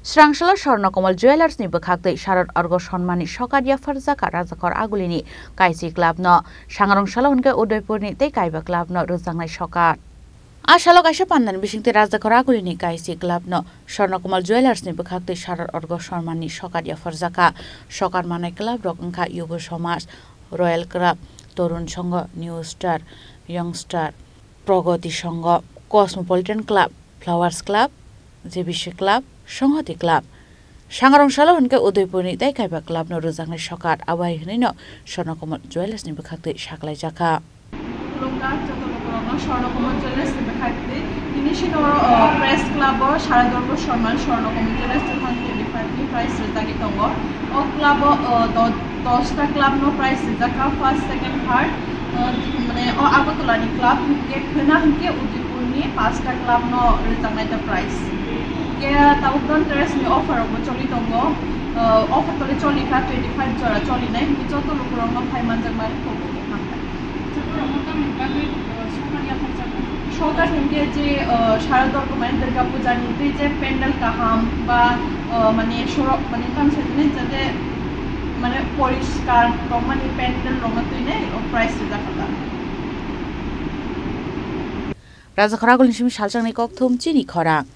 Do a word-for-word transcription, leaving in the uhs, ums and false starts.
Srangsalo Swarnakomal Jewellers ni bwkhaktwi Sharad Orgo Sonmani sokat yapharjakha Rajakhor Agulini Kaisi Club no, Sangrong salo hwnkhe Udaipurni tei Kaiba Club no rwjaknai sokat. A salo kaisa pandani bisingtwi Rajakhor Agulini Kaisi Club no Swarnakomal Jewellers ni bwkhaktwi Sharad Orgo Sonmani sokat yapharjakha. Sokat manai club rok wngkha Yubo Somaj, Royal Club, Torun Songho, New Star, Young Star, Pragati Songho, Cosmopolitan Club, Flowers Club, J B C Club, Songhoti Club. Sangrong salo hwnkhe Udaipurni tei Kaiba Club no rwjaknai sokat, abai hwnwi no Swarnakomal Jewellers ni bwkhaktwi saklaijakha. Khulumkha joto lukurokno Swarnakomal Jewellers ni bwkhaktwi. Tini sino, uh, Press Club o Sharad Orgo Sonman Swarnakomal Jewellers two thousand twenty-five ni prize rwjagwi tongo. O club o, uh, do-, dosta club no prize rwjakha, first, second, third. Uh, mane o Agartala ni club hwnkhe khwna hwnkhe Udaipur ni pasta club no rwjaknai ta prize. Hwnkhe tabuk Dhanteras ni offer rok bo choli tongo. Uh, offer tole choli kha twenty-five jora choli nai, hwnkhe joto lukurokno phai manjakma kok hambai. Sokar hwnkhe je, uh, Sharad Orgo mane Durga Puja ni twi je pandal kaham ba, uh, mane sorok mane tamo sai mane jate mane poriskar rok mane pandal rok no twi nai o prize rwjakha ta. Rajakhor Agulini simi salchangni kokthum chini khorang.